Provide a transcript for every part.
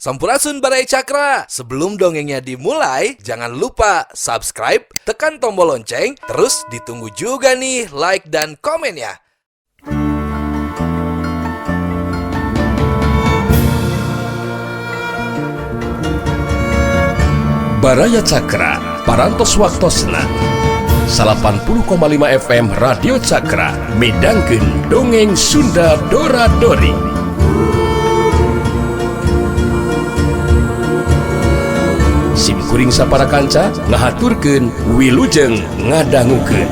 Sampurasun Baraya Cakra. Sebelum dongengnya dimulai, jangan lupa subscribe, tekan tombol lonceng, terus ditunggu juga nih like dan komennya. Baraya Cakra, Parantos Waktosna 80,5 FM Radio Cakra midangkeun dongeng Sunda Dora Dori. Sim kuring sapara kanca ngahaturkeun wilujeng ngadangukeun.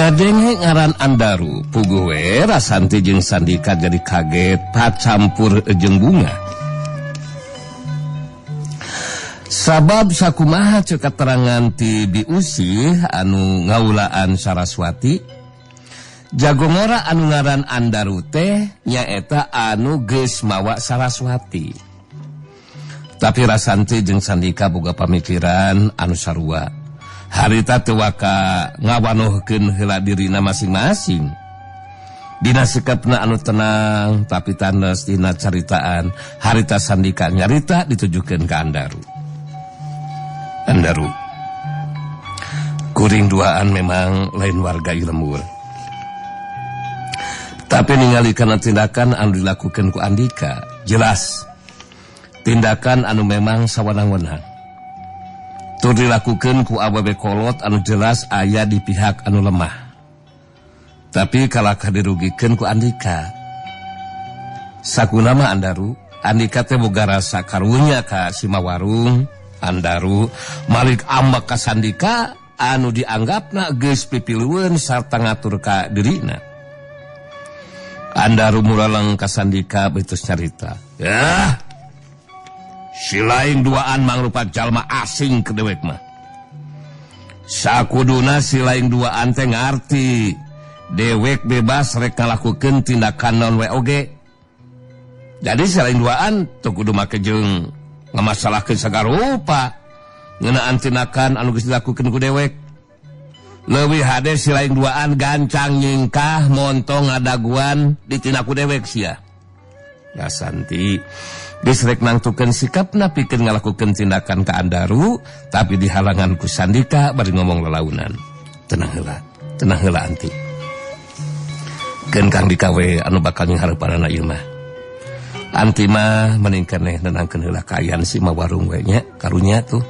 Ngadenge ngaran Andaru, puguh we Rasanti jeung Sandika jadi kaget pacampur jeung bunga. Sabab sakumaha ceuk katerangan ti Biusih anu ngaulaan Saraswati, jagongora anu ngaran Andaru teh nyaeta anu geus mawa Saraswati. Tapi Rasanti jeung Sandika boga pamikiran anu sarua. Harita teu waka ngawanohkeun heula dirina masing-masing. Dina sikapna anu tenang tapi tanes dina caritaan harita Sandika nyarita ditujukeun ka Andaru. Andaru, kuring duaan memang lain warga lembur. Tapi ningali kana tindakan anu dilakukeun ku Andika, jelas tindakan anu memang sawenang-wenang. Tur dilakukan ku awewe kolot anu jelas aya di pihak anu lemah. Tapi kalakah dirugikeun ku Andika. Sakunama Andaru, Andika teh boga rasa karunya ka Simawarung, Andaru malik ambek ka Sandika anu dianggapna geus pipilueun sarta ngatur ka dirina. Andaru muraleng ka Sandika beuteus nyarita. Yah, si lain duaan mangrupa jalma asing ke dewek mah. Sakuduna si lain duaan teh ngarti dewek bebas rek ngalakukeun tindakan non we oge. Jadi si lain duaan teu kudu make jeung ngamasalahkeun sagarupa ngeunaan tindakan anu geus dilakukeun ku dewek. Leuwih hade si lain duaan gancang nyingkah montong ngadaguan ditindak ku dewek sia. Rasanti geus rek nangtukeun sikapna pikeun ngalakukeun tindakan ka Andaru, tapi dihalangan ku Sandika bari ngomong lelaunan. Tenang heula anti. Keun Kang Dika we anu bakal nyinghareupanana ieu mah. Anti mah mending keneh nenangkeun heula kaayaan si Mawarung we nya, karunya tuh.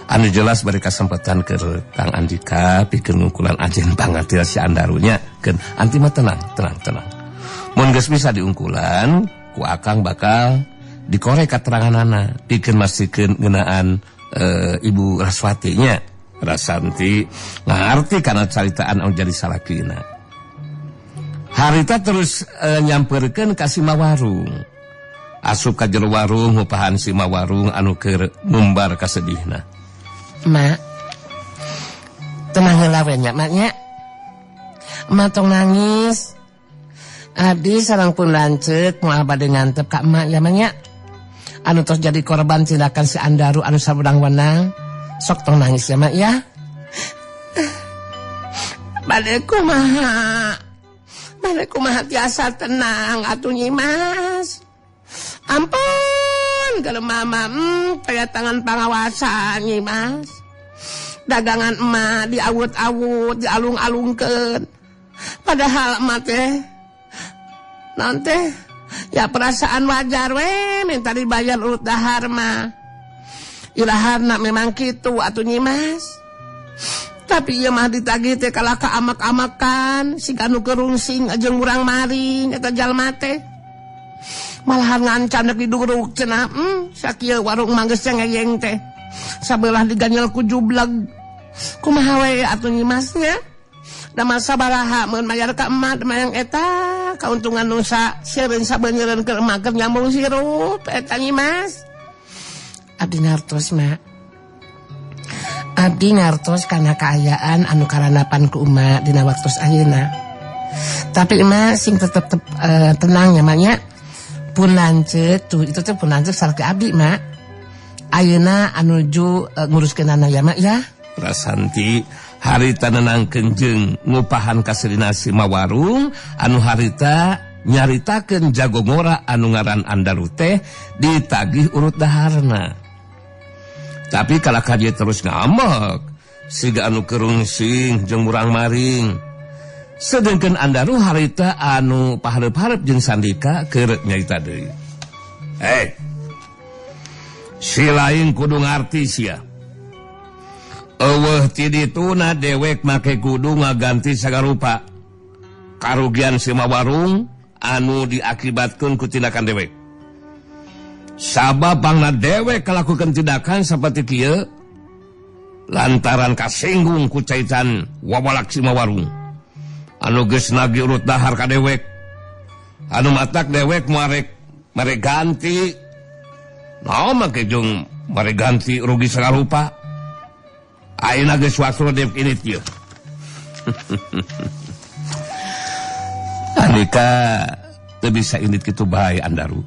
Anu jelas bari kasempatan keur Kang Andika pikeun ngungkulan ajen pangatil si Andarunya. Keun anti mah tenang, tenang, tenang. Mun geus bisa diungkulan, ku akang bakal dikorek kateranganana pikeun mastikeun ngeunaan Ibu Raswati nya. Rasanti ngarti kana caritaan anu jadi salakina. Harita terus nyamperkeun ka si Mawarung. Asup ka jero warung ngupahan si Mawarung anu keur mumbar kasedihna. Mak, tenang heula we nya mak nya. Emak tong nangis. Abdi sareng pun lanceuk moal bade ngantep ka emak ya mak nya. Anu tos jadi korban tindakan si Andaru anu sawenang-wenang. Sok tong nangis ya mak ya. Bade kumaha? Bade kumaha tiasa tenang atuh Nyi Mas. Ampun kalau mama kaya tangan pangawasan Nyi Mas. Dagangan emak diawut-awut, dialung-alungkeun. Padahal emak teh nanti ya perasaan wajar we minta dibayar urut dahar mah. Iraharna memang kitu atuh Nyi Mas. Tapi ieu mah ditagih teh kalah ka amak-amakan siga nu kerungsing jeung urang maring eta jalma teh. Malahan ngancam dek diduruk cenah. Sakieu warung mah geus cengeyeng teh. Sabelah diganyel ku jubleg. Kumaha we atuh Nyi Mas nya? Da masa sabaraha mun mayar ka emak mayang eta kauntungan nu sa seureun sabeuneureun keur emak keur nyambung sirup eta Nyi Mas. Abdi ngartos mak. Abdi ngartos kana kaayaan anu karanapan ku emak dina waktos ayeuna. Tapi emak sing tetep tenang ya mak nya. Pun lanceuk tuh itu teh pun lanceuk sarti abdi mak. Ayeuna anuju nguruskeunana ya mak ya. Prasanti harita nenangkeun jeung ngupahan kaserina si Mawarung anu harita nyaritakeun jago ngora anu ngaran Andaru teh ditagih urut daharna. Tapi kalah kaje terus ngambek siga anu kerungsing jeung murang maring. Sedengkeun Andaru harita anu pahareup-hareup jeung Sandika keur nyarita deui. Hei. Si lain kudu ngarti sia. Eueuh ti dituna dewek make kudu ngaganti sagarupa. Karugian si Mawarung anu diakibatkeun ku tindakan dewek. Sabab bangna dewek kalakukeun tindakan saperti kieu lantaran kasinggung ku caitan wawalak si Mawarung. Anu geus nagih urut dahar ka dewek. Anu matak dewek marek mere ganti. Naon make jeung mere ganti rugi sagarupa. Ayeuna geus waktu dewek ini kieu. Andika teu bisa indit kitu bae Andaru.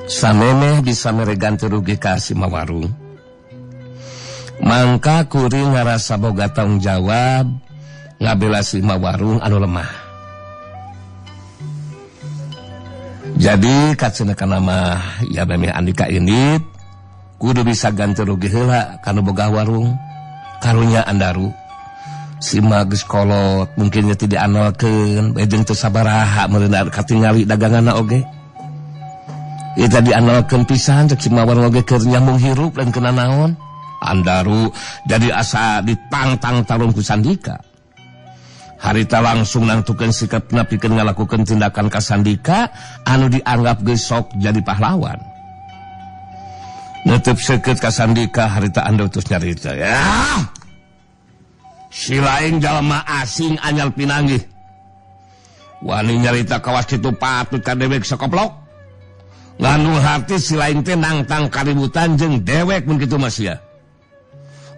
Samemeh bisa mere ganti rugi ka si Mawarung. Mangka kuring ngarasa boga tanggung jawab ngabela si Mawarung anu lemah. Jadi kacenah kana mah ya memeh Andika indit kudu bisa ganti rugi heula kanu boga warung. Karunya Andaru si mah geus kolot mungkin nya teu diandalkeun bae jeung teu sabaraha meureun katingali daganganna oge. Ieu tadi diandalkeun pisan cek si Mawarung oge keur nyambung hirup lain kena naon. Andaru jadi asa ditangtang tarung ku Sandika. Harita langsung nangtukeun sikapna pikeun ngalakukeun tindakan ka Sandika anu dianggap geus sok jadi pahlawan. Nutup seukeut ka Sandika harita Andaru terus nyarita. Ya. Si lain jalma asing anyar pinanggih. Wani nyarita kawas kitu patut ka dewek sakoplok. Nganu harti si lain teh nangtang kaributan jeung dewek mun kitu mah sia.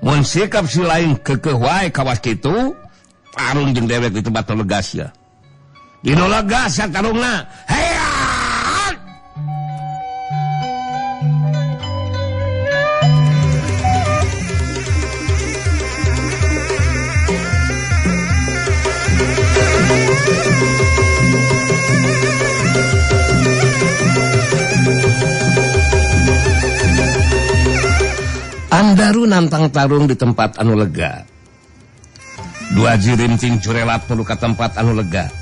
Mun sikap si lain kekeuh wae kawas kitu, tarung jeung dewek di tempat nu legas ya. Dino legas ya tarungna. Heya! Andaru nantang tarung di tempat anu lega. Dua jirim ting curelat perlu ka tempat anu lega.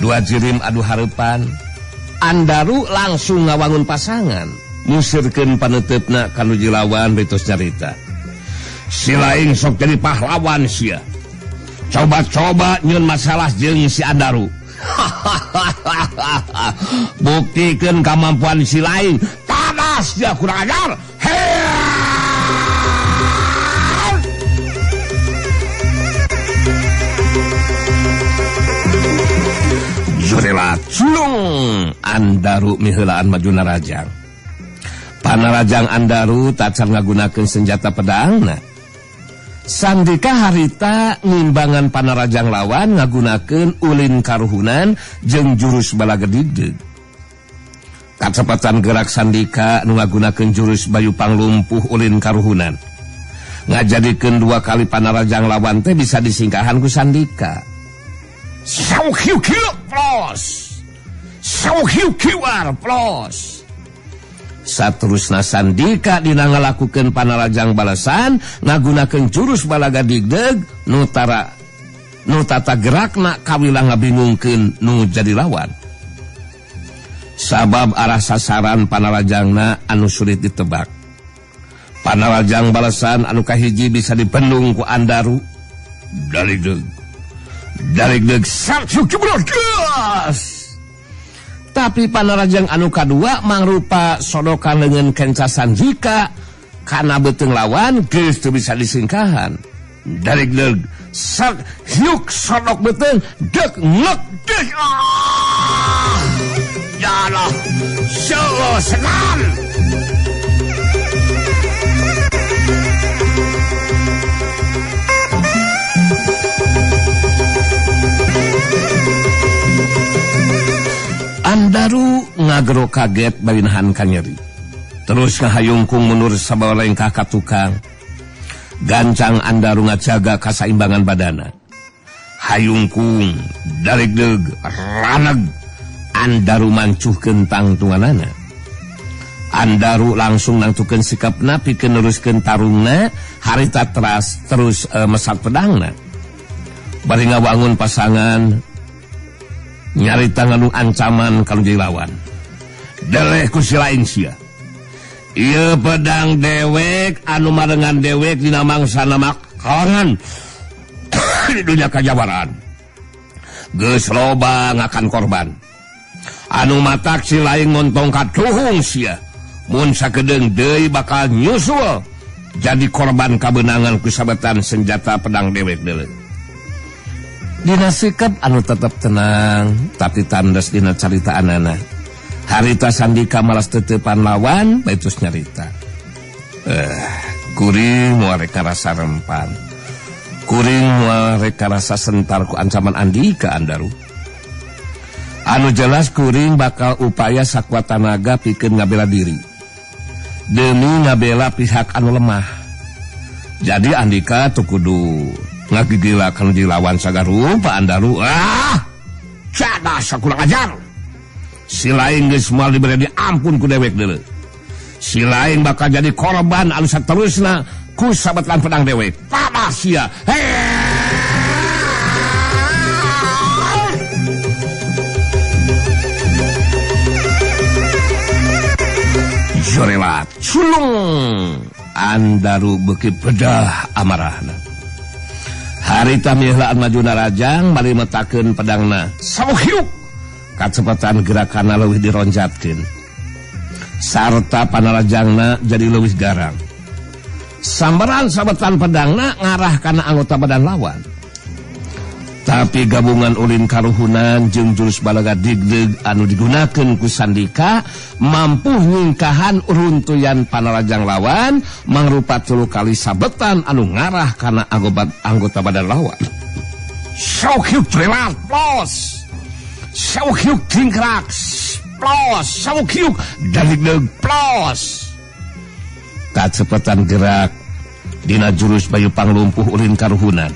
Dua jirim adu hareupan. Andaru langsung ngawangun pasangan, musirkeun paneuteup-na ka nu jilawan betos carita. Si lain sok jadi pahlawan sia. Coba-coba nyieun masalah jeung si Andaru. Buktikeun kamampuan si lain. Tadas dia kurang ajar. Hei! Jurela culung Andaru miheulaan maju narajang. Panarajang Andaru tacan ngagunakeun senjata pedangna. Sandika harita ngimbangan panarajang lawan ngagunakeun ulin karuhunan jeung jurus balagedigdeg. Kacepatan gerak Sandika nu ngagunakeun jurus bayu panglumpuh ulin karuhunan. Ngajadikeun dua kali panarajang lawan teh bisa disingkahan ku Sandika. Sau hiu kiu plos. Sau hiu kiuar plos. Saterusna Sandika dina ngalakukeun panarajang balasan ngagunakeun jurus balaga digdeg nu tara nu tata gerakna kawilang ngabingungkeun nu jadi lawan. Sabab arah sasaran panarajangna anu sulit ditebak. Panarajang balasan anu kahiji bisa dibendung ku Andaru. Dari deg sarcu gas. Tapi panarajang anu kadua mangrupa sodokan leungeun kenca Sandika kana beuteung lawan geus teu bisa disingkahan. Darik deug sak hiuk sodok beuteung deuk ngek deuk. Ya Allah, solo senam. Andaru ngagero kaget bari nahan kanyeri. Terus ngahayungkung mundur sabawa lengkah ka tukang. Gancang Andaru ngajaga kasaimbangan badana. Hayungkung darik deug raneg. Andaru mancuhkeun tangtunganana. Andaru langsung nangtukeun sikapna pikeun neruskeun tarungna harita teras terus mesat pedangna. Bari ngawangun pasangan nyarita nganu ancaman kalau jadi lawan. Deleh ku si lain sia. Ieu pedang dewek anu marengan dewek dina mangsa nama kalangan di dunia kajawaraan. Geus loba ngakan korban. Anu matak si lain ngontong katuhung sia. Mun sakedeung deui bakal nyusul jadi korban kabeunangan ku sabetan senjata pedang dewek deuleu. Dina sikap anu tetep tenang tapi tandes dina caritaanana. Harita Sandika malas tetepan lawan baitus nyarita. Kuring moal rek karasa rempan. Kuring moal rek karasa sentar ku ancaman Andika Andaru. Anu jelas kuring bakal upaya sakuat tanaga pikeun ngabela diri. Demi ngabela pihak anu lemah. Jadi Andika teu kudu ngagigila kanu dilawan sagarupa Andaru. Ah! Cadas kurang ajar. Si lain geus moal dibere diampun ku dewek deuleu. Si lain bakal jadi korban anu saterusna ku sabetan pedang dewek. Padah sia. Jorelat culung. Andaru beuki bedah amarahna. Harita mihlaan maju narajang bari metakeun pedangna. Sabuhiuk kacepetan gerakanna leuwih dironjatkeun. Sarta panarajangna jadi leuwih garang. Sambaran sabetan pedangna ngarah kana anggota badan lawan. Tapi gabungan ulin karuhunan jeung jurus balaga digdeg anu digunakeun ku Sandika mampu nyingkahan runtuyan panarajang lawan mangrupa 3 kali sabetan anu ngarah kana anggota badan lawan. Sauhyuk trelat plos. Sauhyuk tingkrak plos. Sauhyuk daligdeg plos. Kacepetan gerak dina jurus bayu panglumpuh ulin karuhunan.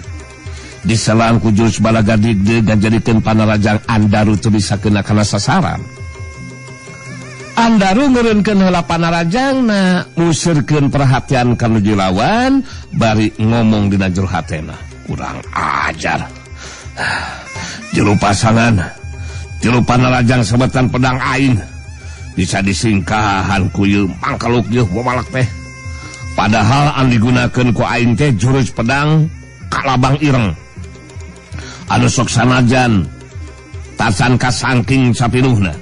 Diselang ku jurus balaga digdeg dan jadikeun panarajang Andaru teu bisa kena kana sasaran. Andaru ngeureunkeun heula panarajangna, museurkeun perhatian ka nu lawan, bari ngomong dina jero hatena. Kurang ajar. Tilu pasangan, tilu panarajang sabetan pedang aing. Bisa disingkahan ku ieu mangkaluk ieu wamalak teh. Padahal anu digunakeun ku aing teh jurus pedang kalabang ireng. Anu sok sanajan tacan kasangking sapinuhna.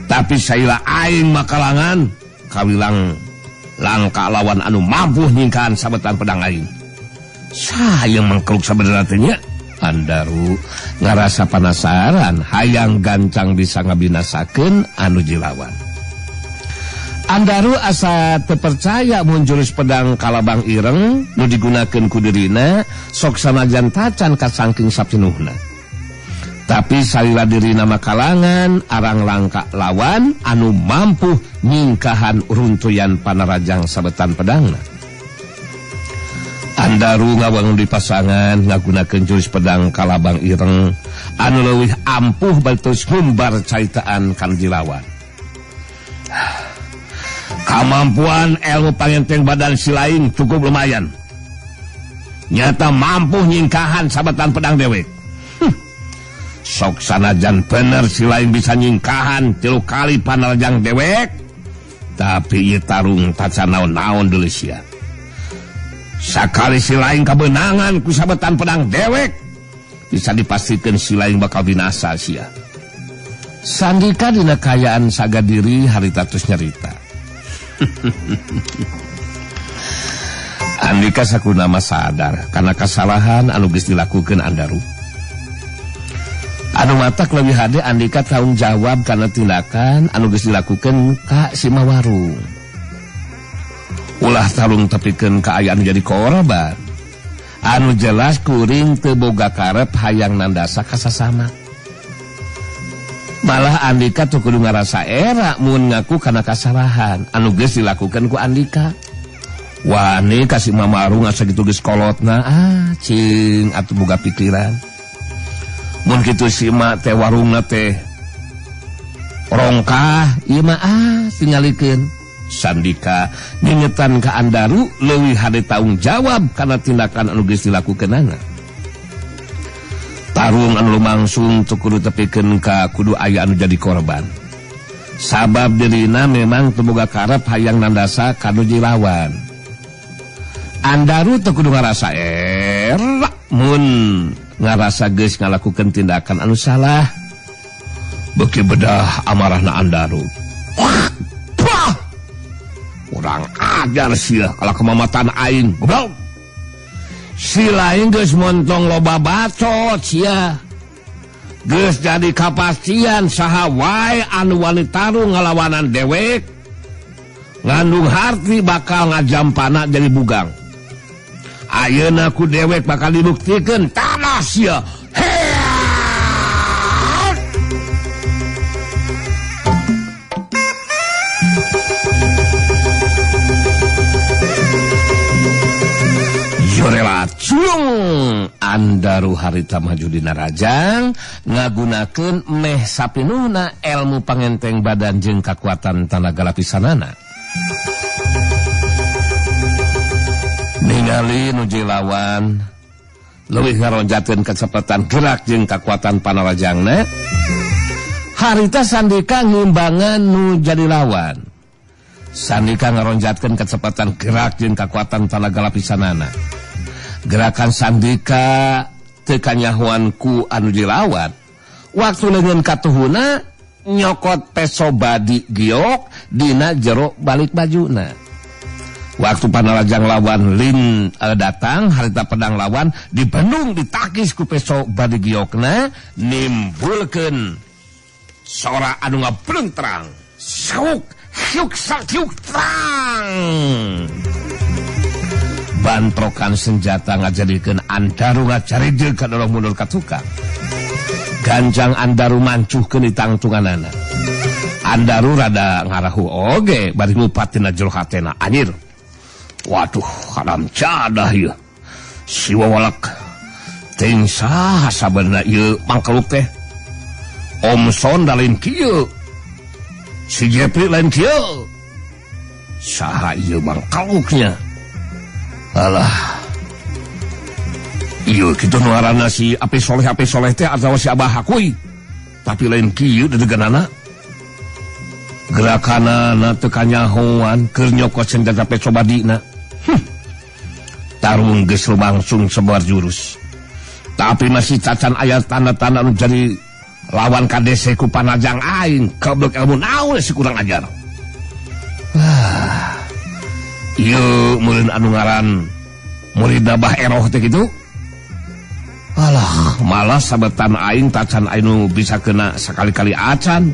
Tapi saila aing makalangan kawilang langka lawan anu mampu nyingkahan sabetan pedang aing. Sayang mangkeluk sabenerna teh nya. Andaru ngarasa panasaran hayang gancang bisa ngabinasakeun anu jilawan. Andaru asa terpercaya mun jurus pedang kalabang ireng nu digunakeun ku dirina sok sanajan tacan kasangking sapinuhna. Tapi salila dirina makalangan arang langka lawan anu mampu nyingkahan runtuyan panarajang sabetan pedangna. Andaru ngawangun di pasangan ngagunakeun jurus pedang kalabang ireng anu leuwih ampuh batos ngumbar caritaan kan dilawan. Kamampuan ilmu pangenteng badan si lain cukup lumayan. Nyata mampu nyingkahan sabetan pedang dewek. Sok sanajan bener si lain bisa nyingkahan 3 kali panarajang dewek, tapi ieu tarung tacan naon-naon deuleu sia. Sakali si lain kabeunangan ku sabetan pedang dewek, bisa dipastikan si lain bakal binasa sia. Sandika dina kaayaan saga diri harita tos nyarita. Andika sakunama sadar kana kasalahan anu geus dilakukeun Andaru. Anu matak leuwih hade Andika tanggung jawab kana tindakan anu geus dilakukeun ka si Mawarung. Ulah tarung tepikeun kaayaan jadi korban. Anu jelas kuring teu boga karep hayang nandasa kasasama. Malah Andika teu kudu ngarasa era mun ngaku kana kasalahan anu geus dilakukeun ku Andika. Wani kasih Mamarung asa kitu geus kolotna, ah cing atuh boga pikiran. Mun kitu si ma teh warungna teh rongkah ieu mah ah tingalikeun. Sandika ngingetan ka Andaru leuwih hade tanggung jawab kana tindakan anu geus dilakukeunana. Tarung anu lumangsung teu kudu tepikeun ka kudu aya anu jadi korban. Sabab dirina memang teu boga karep hayang nandasa ka nu jilawan. Andaru teu kudu ngarasa era mun ngarasa geus ngalakukeun tindakan anu salah. Beuki bedah amarahna Andaru. Wah! Kurang ajar sia kalau kemamatan aing. Goblok. Si lain geus montong loba bacot sia. Geus jadi kapastian saha wae anu wani tarung ngalawanan dewek. Ngandung harti bakal ngajampana jadi bugang. Ayeuna ku dewek bakal dibuktikeun tanah sia. Jorela cung Andaru harita maju dina rajang ngagunakeun meh sapinuhna ilmu pangenteng badan jeung kakuatan tanaga lapisanana. Ningali nu lawan leuwih ngaronjatkeun kecepatan gerak jeung kakuatan panarajangna. Harita Sandika ngimbangan nu jadi lawan. Sandika ngaronjatkeun kecepatan gerak jeung kakuatan tanaga lapisanana. Gerakan Sandika teu kanyahoan ku anu dilawan. Waktu leungeun katuhuna nyokot peso badi giok dina jero balik bajuna. Waktu panarajang lawan lin datang harita pedang lawan dibendung ditakis ku peso badi giokna nimbulkeun sora anu ngabrengtrang. Syuk syuk syuk trang. Bantrokan senjata ngajadikeun Andaru ngacarideg kadorong mundur ka tukang. Ganjang Andaru mancuhkeun ditangtunganana. Andaru rada ngarahu oge bari ngupat tina jero hatena anjir. Waduh, haram jadah ieu. Si wawalak teuing saha sabenerna ieu mangkeluk teh. Omson da lain kieu. Si Jepri lain kieu. Saha ieu mangkeluknya? Alah. Ieu kitu nu ngaranna si Api Soleh teh atawa si Abah Hakui. Tapi lain kieu dedeganana. Gerakanana teu kanyahoan keur nyokot senjata peso badina. Tarung geus lumangsung sebar jurus. Tapi masih cacan aya tanda-tanda anu jadi lawan kadese ku panajang aing. Goblok ilmu naon si kurang ajar. Ah. Ieu meureun anu ngaran murid Abah Eroh teh kitu. Alah, malah sabetan aing tacan aing bisa kena sakali-kali acan.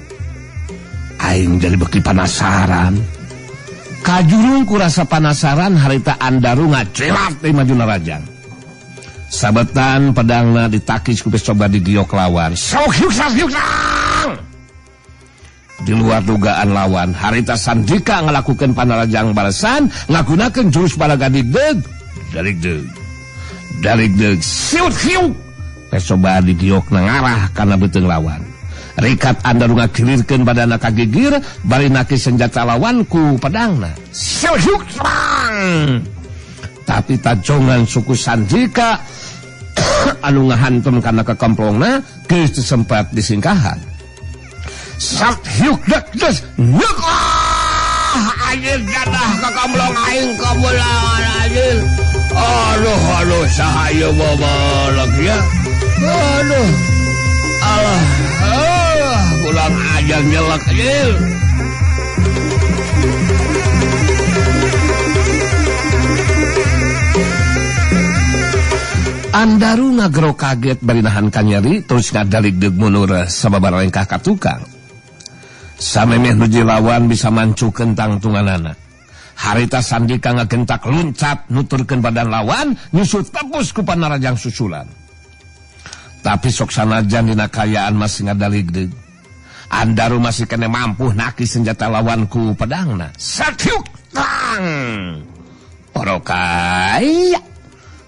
Aing jadi beki penasaran. Kajurung kurasa penasaran harita Andaru ngacelat teh maju narajang. Sabetan pedangna ditakis ku coba digiok lawan. Sok yuk sak yuk sang. Di luar dugaan lawan, harita Sandika ngalakukan panarajang balasan, ngagunakeun jurus balaga digdeg, daligdeg. Daligdeg siut hiuk. Pesoba digiok ngarah kana beuteung lawan. Rikat Andaru ngagilirkeun badana kagigir, bari nakis senjata lawan ku pedangna. Siut hiuk terang. Tapi tajongan suku Sandika anu ngahantem kana kekomplongna geus teu sempat disingkahan. Sat hiuk dek des nyek ah anjir dadah kakamlong aing kabulan anjir. Aduh aduh saha ieu babalak ya. Aduh. Alah, ah, Kurang ajar nyelak anjing. Andaru ngagero kaget bari nahan kanyeri terus ngadaligdeug mundur sababaraha lengkah ka tukang. Samemeh nuju lawan bisa mancukeun tangtunganana. Harita Sandika ngagentak luncat nuturkeun badan lawan nyusut tepus ku panarajang susulan. Tapi sok sanajan dina kayaan masih ngadaligdeug. Andaru masih kene mampu naki senjata lawan ku pedangna. Sakyuk tang. Orokai.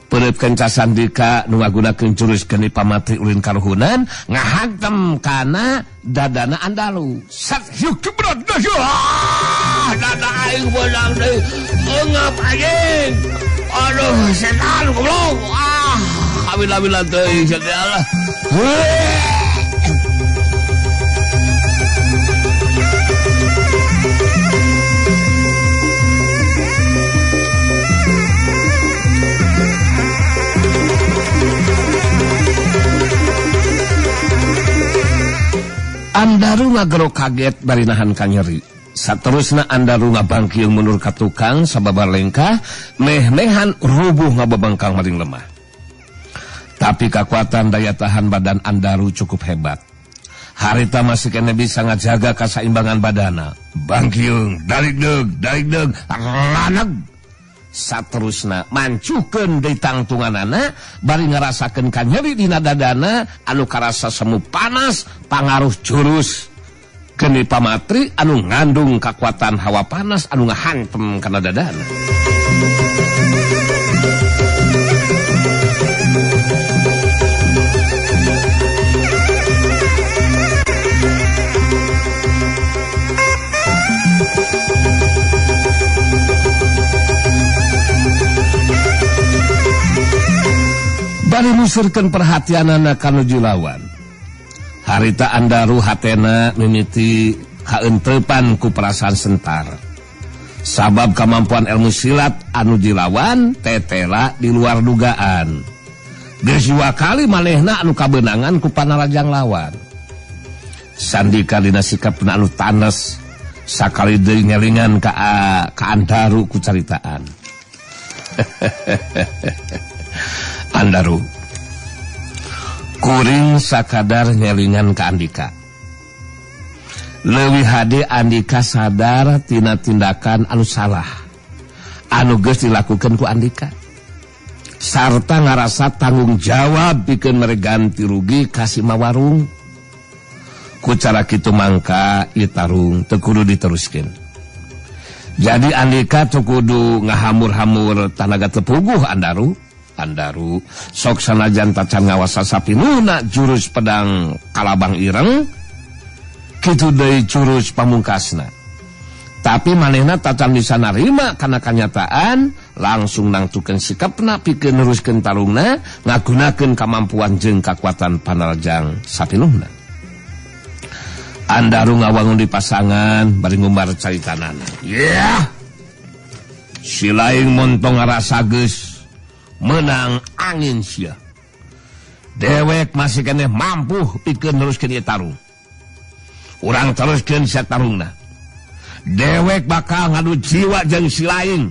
Peureut kenca Sandika nu ngagunakeun jurus geni pamatri ulin karuhunan ngahantem kana dadana Andaru. Sakyuk jebrot ah, dada aing beunang deui. Eungap anjing. Aduh, setan goblok. Ah, kawin-lawilan teuing sia Allah. Andaru ngagero kaget bari nahan kanyeri. Saterusna Andaru ngabangkiung mundur ka tukang sababar lengkah meh-mehan rubuh ngababangkang maring lemah. Tapi kekuatan daya tahan badan Andaru cukup hebat. Harita masih kene bisa ngajaga kasaimbangan badana. Bangkiung, daligdeug, daligdeug, laneg. Saterusna mancukeun deui tangtunganana bari ngarasakeun kanyeri dina dadana anu karasa semu panas pangaruh jurus geni pamatri anu ngandung kakuatan hawa panas anu ngahantem kana dadana. Bari musurkeun perhatianana ka nuju lawan. Harita Andaru hatena mimiti kaenteupan ku perasaan sentar. Sabab kemampuan ilmu silat anu dilawan tetela di luar dugaan. Geus dua kali manehna anu kabeunangan ku panarajang lawan. Sandika dina sikapna anu tanes sakali deui ngelingan ka Andaru ku caritaan. Andaru, kuring sakadar nyelingan ka Andika. Leuwih hade Andika sadar tina tindakan anu salah anu geus dilakukeun ku Andika, sarta ngarasa tanggung jawab pikeun mere ganti rugi ka si Mawarung. Ku cara kitu mangka ieu tarung teu kudu diteruskeun. Jadi Andika teu kudu ngahamur-hamur tanaga teu puguh. Andaru, Andaru sok sanajan tacan ngawasa sapinuna jurus pedang kalabang ireng kitu deui jurus pamungkasna. Tapi manehna tacan bisa narima kana kanyataan, langsung nangtukeun sikapna pikeun neruskeun tarungna ngagunakeun kamampuan jeung kakuatan panarjang sapinuhna. Andaru ngawangun di pasangan bari ngumbar caritanana. Yeah. Si laing montong ngarasa geus menang angin sia. Dewek masih keneh mampu pikeun neruskeun ieu tarung. Urang teruskeun sia tarungna. Dewek bakal ngadu jiwa jeung si laing.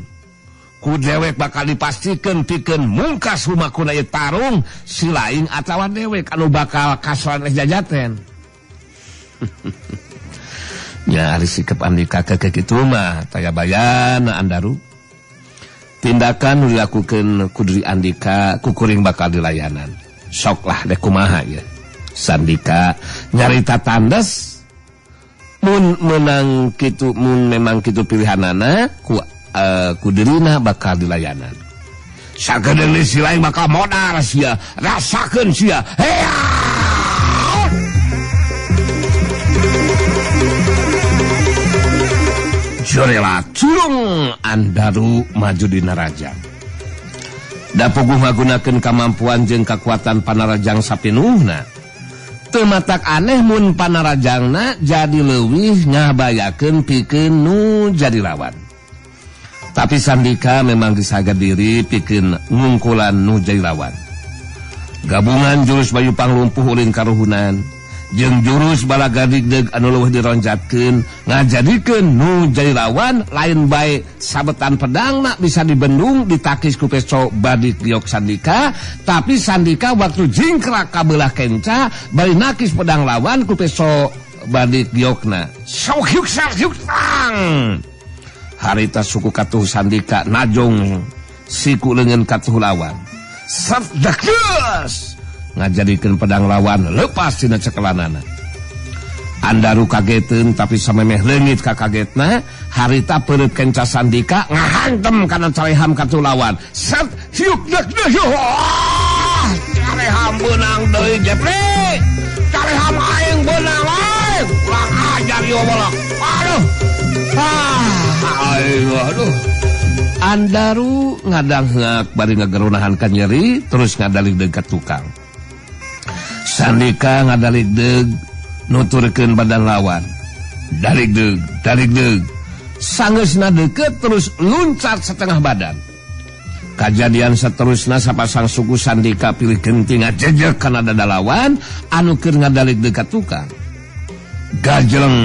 Ku dewek bakal dipastikeun pikeun mungkas humakuna ieu tarung si laing atawa dewek anu bakal kasoran jajaten. Nya ari sikap Andika ke kitu mah taya bayana Andaru. Tindakan nu dilakukeun ku diri Andika kukuring bakal dilayanan. Sok lah deh kumaha ya. Sandika nyarita tandes mun menang kitu, mun memang kitu pilihanana ku dirina bakal dilayanan. Sakedeung si lain bakal modar sia, rasakeun sia. Hea! Jorela curung Andaru maju dina rajang. Da puguh ngagunakeun kamampuan jeung kakuatan panarajang sapinuhna. Teu matak aneh mun panarajangna jadi leuwih ngabayakeun pikeun nu jadi lawan. Tapi Sandika memang disaga diri pikeun ngungkulan nu jadi lawan. Gabungan jurus Bayu Panglumpuh ulin karuhunan Jeung jurus balagadeg anu leuwih dironjatkeun ngajadikeun nu jadi lawan lain bae sabetan pedangna bisa dibendung ditakis ku peso badik giok Sandika, tapi Sandika waktu jingkrak kabelah kenca bari nakis pedang lawan ku peso badik giokna. Sok hyuk sak hyuk tang. Harita suku katuh Sandika najong siku leungeun katuh lawan. Sat dakes ngajadikeun pedang lawan lepas tina cekelanana. Andaru kageteun tapi samemeh leungit ka kagetna, harita peureut kenca Sandika ngahantem kana careham katuh lawan. Set hiuk dek dek. Careham beunang deui Jepri. Careham aing beunang wae. Kurang ajar ieu bolak. Aduh. Ah, aduh. Andaru ngadangheuk bari ngagerunahan ka nyeri terus ngadaligdeug ka tukang. Sandika ngadaligdeug nuturkeun badan lawan. Daligdeug, daligdeug. Sangeusna deukeut terus luncat setengah badan. Kajadian seterusna sapasang suku Sandika pilih genti ngajejek kana dada lawan anu keur ngadaligdeug ka tukang. Gajeleng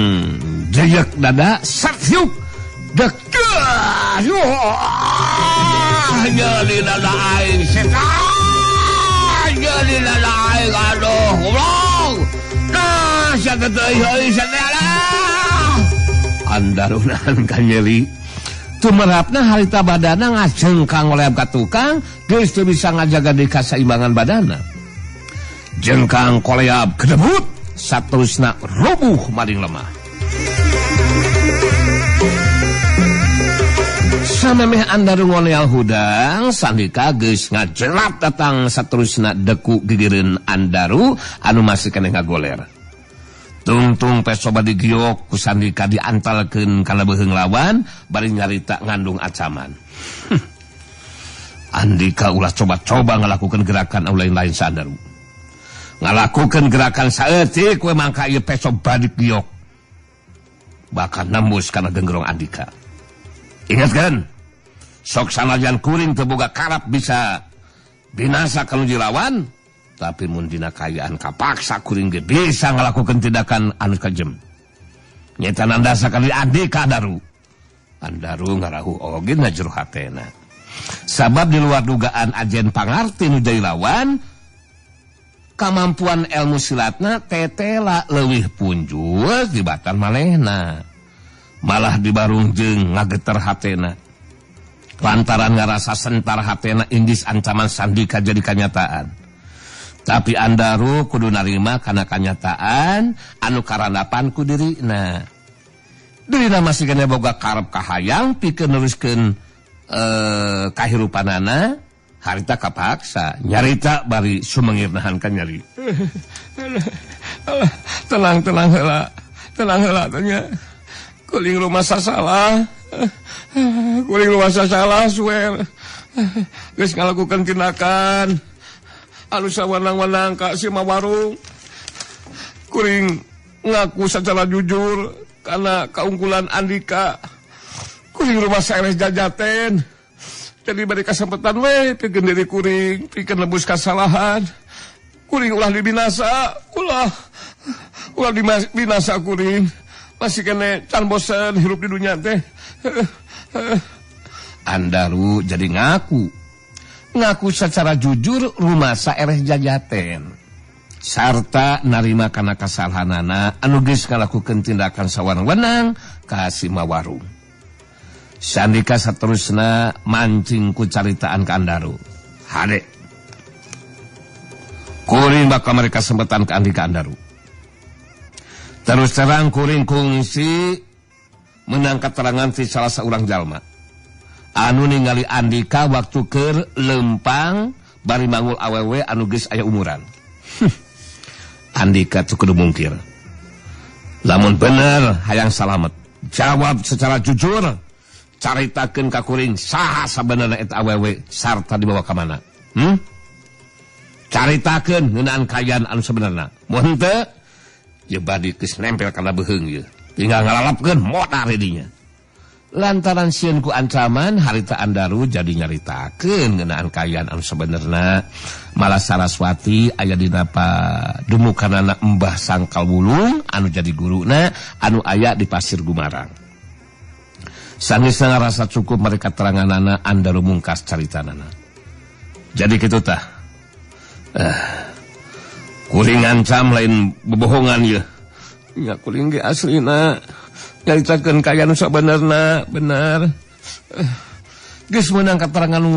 jejek dada sathyuk dek. Jadi dada aing setan. Jadi dada aing aduh goblok. Nah, sia teh euy sia teh alah. Andarunan ka nyeri. Tumerapna harita badana ngajengkang ngoleab ka tukang, geus teu bisa ngajaga deui kasaimbangan badana. Jengkang koleab kedebut, saterusna rubuh maring lemah. Samemeh Andaru ngoleal hudang, Sandika geus ngajelap datang saterusna deku gigireun Andaru anu masih keneh ngagoler. Tungtung peso badi giok ku Sandika diantalkeun kana beuheung lawan bari nyarita ngandung acaman. Andika ulah coba-coba ngalakukeun gerakan anu lain-lain sa Andaru. Ngalakukeun gerakan saeutik we mangka ieu peso badi giok. Bakal nembus kana genggerong Andika. Ingat kan? Sok sanajan kuring teu boga karap bisa binasa kalau dilawan, tapi mun dina kaayaan kapaksa kuring ge bisa ngalakukeun tindakan anu kajem. Nyeta nandasa kali Andika Andaru. Andaru ngarahu oge na jero hatena. Sabab di luar dugaan ajen pangarti nu jadi lawan, kamampuan ilmu silatna tetela leuwih punjul dibatan malehna. Malah dibarung jeung ngageter hatena. Lantaran ngarasa sentar hatena inggis ancaman Sandika jadi kanyataan. Tapi Andaru kudu narima kana kanyataan anu karandapan ku dirina. Dirina masih kena boga karep kahayang pikeun neruskeun kahirupanana harita kapaksa nyarita bari sumengir nahan ka nyari. Tenang tenang heula. Tenang heula teh nya. Kuring rumah salah. Kuring rumah salah suwer. Geus ngalakukeun tindakan anu sawenang-wenang ka si Mawarung. Kuring ngaku secara jujur karena keunggulan Andika. Kuring rumah saereh jajaten. Jadi beri kesempatan we pikeun diri kuring, pikeun nebus kasalahan. Kuring ulah dibinasa, ulah ulah dibinasa kuring. Masih kene can bosen hirup di dunia teh. Andaru jadi ngaku. Ngaku secara jujur rumah saereh jajaten. Sarta narima kana kasalahanana anu geus ngalakukeun tindakan sawenang-wenang ka si Mawarung. Sandika saterusna mancing ku caritaan ka Andaru. Hade. Kuring bakal mereka sempetan ka Andika Andaru. Terus terang kuring kungsi menang keterangan ti salah seorang jalma. Anu ningali Andika waktu keur lempang bari mangul awewe anu geus aya umuran. Andika teu kudu mungkir. Lamun bener hayang salamet, jawab secara jujur, caritakeun ka kuring saha sabenerna eta awewe sarta dibawa ka mana. Caritakeun ngeunaan kaayaan anu sabenerna. Mun henteu ye badi geus nempel kana beuheung ieu. Tinggal ngalalapkeun modar dinya. Lantaran sieun ku ancaman harita Andaru jadi nyaritakeun ngeunaan kaayaan anu sabenerna. Malah Saraswati aya dina padumukanana Embah Sangkal Wulung anu jadi guruna anu aya di Pasir Gumarang. Sanggeusna ngarasa cukup mereka teranganana Andaru mungkas caritanana. Jadi kitu tah. Kuring ngancam lain bebohongan yeuh. Nya kuring ge aslina nyaritakeun kaayaan nu sabenerna bener. Geus meunang katerangan nu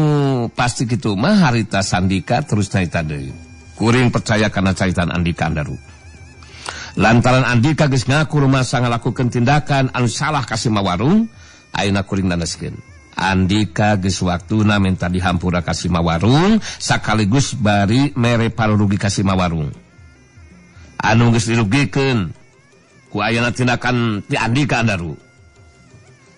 pasti kitu mah harita Sandika terus carita deui. Kuring percaya kana caritan Andika Andaru. Lantaran Andika geus ngaku rumasa ngalakukeun tindakan anu salah ka si Mawarung, ayeuna kuring nandeskeun. Andika geus waktuna minta dihampura ka si Mawarung sakaligus bari mere parurugi ka si Mawarung. Anu geus dirugikeun ku ayana tindakan ti Andika Andaru.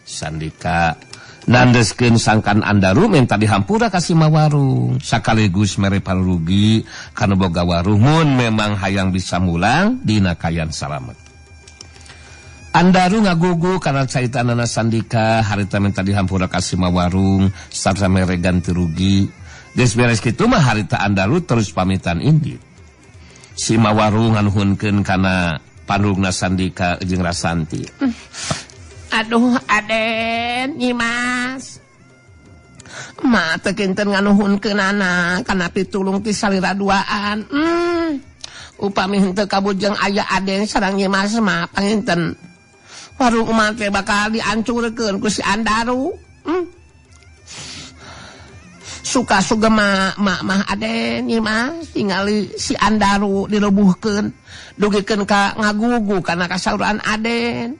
Sandika nandeskeun sangkan Andaru minta dihampura ka si Mawarung sakaligus mere parurugi kana boga warung mun memang hayang bisa mulang dina kayan salamet. Andaru ngagugu kana caritanana Sandika harita minta dihampura ka si Mawarung sarta mere ganti rugi. Geus beres kitu mah harita Andaru terus pamitan indit. Si Mawarung nganuhunkeun kana pandungna Sandika jeung Rasanti. Aduh Aden Nyimas. Ma teu kinten nganuhunkeunana kana pitulung ti salira duaan. Upami henteu kabujeng aya Aden sareng Nyimas mah panginten warung emak teh bakal diancurkeun ku si Andaru. Suka sugema mak mah Aden Nyimas tingali si Andaru direbuhkeun dugikeun ka ngagugu kana kasauran Aden.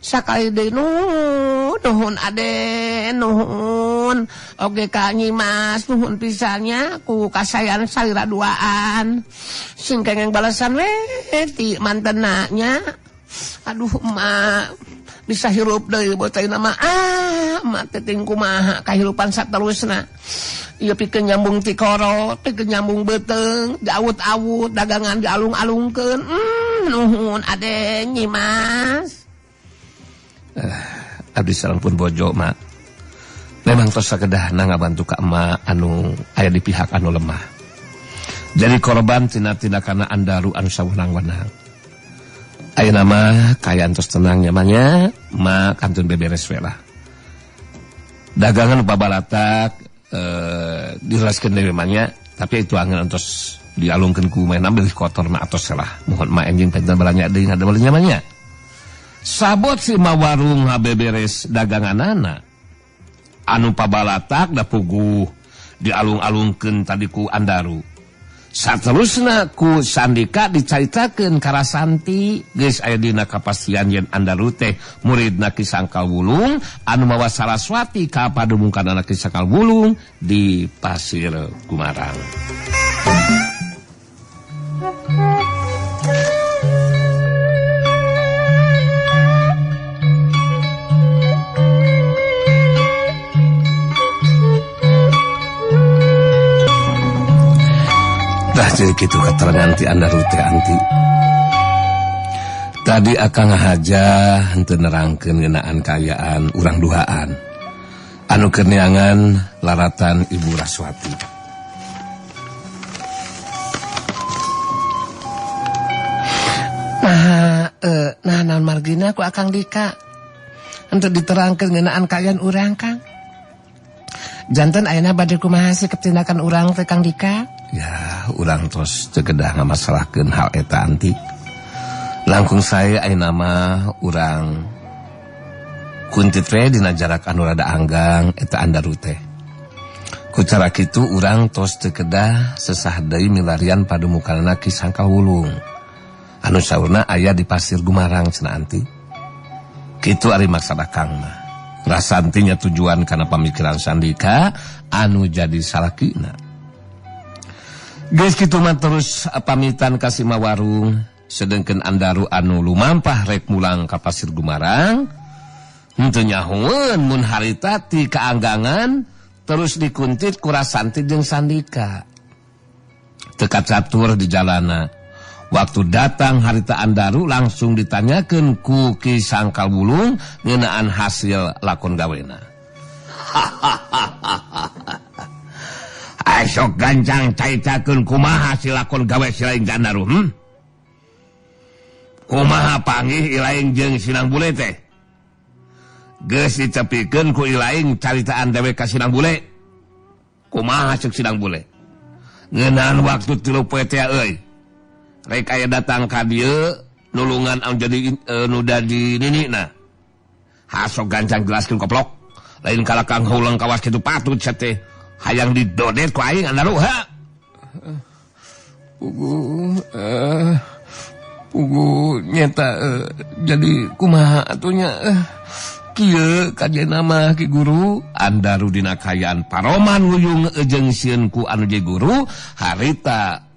Sakali deui nuhun Aden nuhun oge ka Nyimas nuhun pisannya ku kasayan salira duaan sing kengeng balasan we ti mantena nya. Aduh emak bisa hirup deui bocah mah emak teh ting kumaha kahirupan saterusna. Ieu pikeun nyambung tikoro, pikeun nyambung beuteung, diawut-awut, dagangan dialung-alungkeun. Nuhun Aden Nyimas. Abdi sareng pun bojo mak. Memang tos sakedahna ngabantu ka emak anu aya di pihak anu lemah. Jadi korban tina tindakana Andaru anu sawenang-wenang. Ayeuna mah kaayaan tos tenang nyamannya, mak kantun beberes we lah. Dagangan babalatak dijelaskeun deui mah nya, tapi itu angeun tos dialungkeun ku meh beuh kotor mah atos lah. Mohon mak enjing panten balanya deui ngadamel nyamannya. Sabot si Mawarung habeberes daganganana. Anu pabalatak da puguh dialung-alungkeun tadi ku Andaru. Saterusna ku Sandika dicaritakeun ka Rasanti geus aya dina kapastian yen Andaru teh muridna Ki Sangkal Wulung anu mawa Saraswati ka padumukanana Ki Sangkal Wulung di Pasir Gumarang. Tah jadi kitu keterangan ti Andaru teh anti. Tadi akang ngahaja henteu nerangkeun ngeunaan kaayaan urang duhaan anu keur neangan laratan Ibu Raswati. Nah naon margina ku Akang Dika henteu diterangkeun ngeunaan kaayaan urang Kang. Janten ayeuna bade kumaha sikap tindakan urang teh Kang Dika? Ya, urang tos teu kedah ngamasalahkeun hal eta anti. Langkung sae ayeuna mah urang kuntit we dina jarak anu rada anggang eta Andaru teh. Ku cara kitu urang tos teu kedah sesah deui milarian padumukanna Ki Sangkal Wulung. Anu saurna aya di Pasir Gumarang cenah anti. Kitu ari maksad akang mah. Rasantinya tujuan kana pamikiran Sandika anu jadi salakina. Geus kitu mah terus pamitan ka si Mawarung, sedengkeun Andaru anu lumampah rek mulang ka Pasir Gumarang henteu nyahoeun mun harita ti kaanggangan terus dikuntit ku Rasanti jeung Sandika. Teu kacatur di jalana. Waktu datang harita Andaru langsung ditanyakeun ku Ki Sangkal Wulung ngeunaan hasil lakon gawena. Asok gancang caitakeun kumaha hasil lakon gawe si Laing Andaru, Kumaha panggih Ilaing jeung Sinang Bule teh? Geus ditepikeun ku Ilaing caritaan dewek ka Sinang Bule. Kumaha ceuk Sinang Bule? Ngeunaan waktu 3 poe teh euy. Rek aya datang ka dieu nulungan anu jadi nu dadi ninina. Hasok gancang jelaskeun koplok. Lain kala Kang Heuleung kawas kitu patut sia teh. Hayang didodet ku aing Andaru ha. Pugu pugu nyeta jadi kumaha atuh nya kieu kajena mah Ki Guru. Andaru dina kayaan paroman wuyung jeung sieun ku anu jadi guru harita